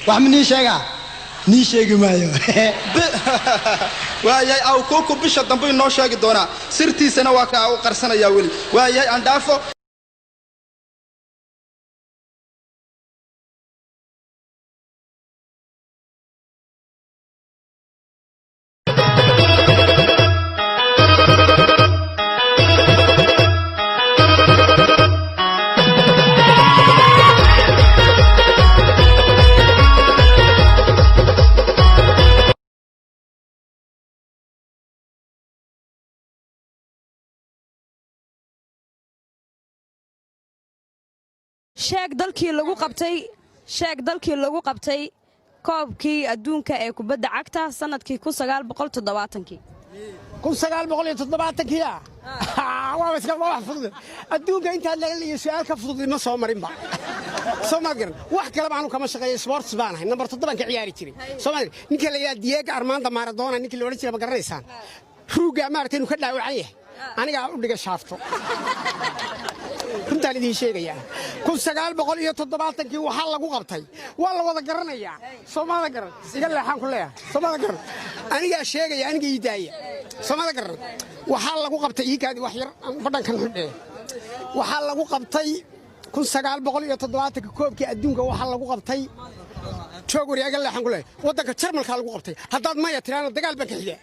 Wax ma nii sheegaa? Nii sheegi maayo. Waayahay, Awkuku bisha dambe inoo sheegi doonaa, sirtiisana waa kaa u qarsanayaa weli. Waayahay, aan dhaafo. Sheeg dalkii lagu qabtay koobkii adduunka ee kubadda cagta sanadkii 1970-kii. 1970-kii ah, waaba iska waa wax fudud. Adduunka intaad laga leeyahay su'aal ka fudud ma soo marinba, soo ma garan? Wax kale baanu kama shaqeeyo, sports baan ahay, number 7 ka ciyaari jiray, soo ma? Ninka la yidhaha Diego Armando Maradona, ninkii la odhan jiray, ma garanaysaan? Ruugga maaragtay inuu ka dhaawacan yahay anigaa u dhiga shaafto, runtaan idiin sheegayaa. 1970-kii waxaa lagu qabtay waa la wada garanayaa, soomada garan? Iga leexaan ku leeyahay, soomada garan? Anigaa sheegaya, aniga ii daaya, soomada garan? Waxaa lagu qabtay, iikaadi wax yar badhankan xidhee, waxaa lagu qabtay 1970-kii koobkii adduunka, waxaa lagu qabtay, joog wari, iga leexaan ku leeyahay, waddanka Jarmalkaa lagu qabtay. Haddaad maya tiraana, dagaal baan ka xigaa.